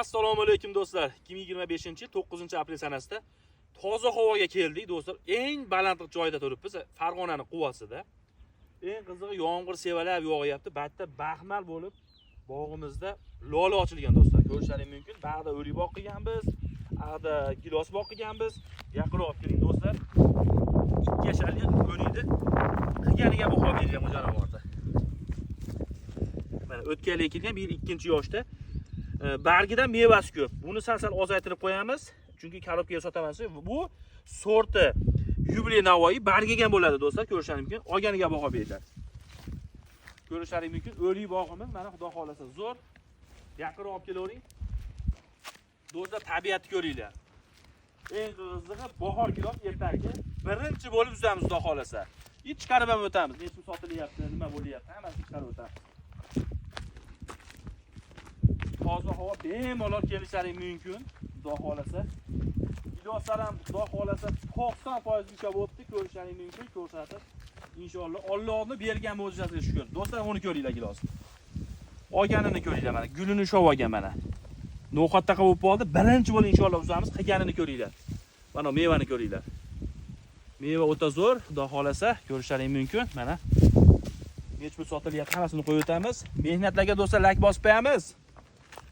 Assalomu alaykum do'stlar. 2025-yil 9-aprel sanasida toza havoga keldik do'stlar. Eng baland joyda turibmiz, Farg'onani quvasida. Eng qizig'i yomg'ir sevalab yog'yapti. Batta baxmal bo'lib bog'imizda lola ochilgan do'stlar. Ko'rishlaring mumkin. Bag'da o'rik bog' qilganmiz, ag'da gilos bog' qilganmiz. Yaqinroq olib keling do'stlar. 2 yasharli o'rikni qilganiga baho berilgan bu jonivorda. Mana o'tgan yil kelgan, bu yil 2-yoshda. Bargidan mevasi ko'p. Buni sal-sal ozaytirib qo'yamiz, chunki korobkaga sotamiz. Bu sorti Yubiley Navoiy bargiga ham bo'ladi do'stlar, ko'rishlaring mumkin. Olganiga baho beriladi. Ko'rishlaring mumkin. O'rik bog'imiz mana xudo xolasa zo'r. Yaqinroq olib kelavering. Do'stlar, tabiatni ko'ringlar. Eng qizig'i bahor gilos ertagi birinchi bo'lib uzamiz xudo xolasa. Hech chiqarib ham o'tamiz. Necha sotilyapti, nima bo'lyapti, hammasini chiqarib o'tamiz. Toza havo bemalol kelishlaring mumkin, xudo xolasa. Giloslar ham xudo xolasa 90% usha bo'libdi, ko'rishlaring mumkin, ko'rsatib. Inshaalloh Allohning bergan mo'jizasiga shukr. Do'stlar, uni ko'ringlar gilosni. Olganini ko'ringlar mana, gulini ushlab olgan mana. No'xatdaqa bo'lib qoldi. Birinchi bo'lib inshaalloh uzamiz, qilganini ko'ringlar. Mana mevani ko'ringlar. Meva o'ta zo'r, xudo xolasa ko'rishlaring mumkin. Mana necha pul sotilyapti, hammasini qo'yib o'tamiz. Mehnatlarga do'stlar like bosib qo'yamiz.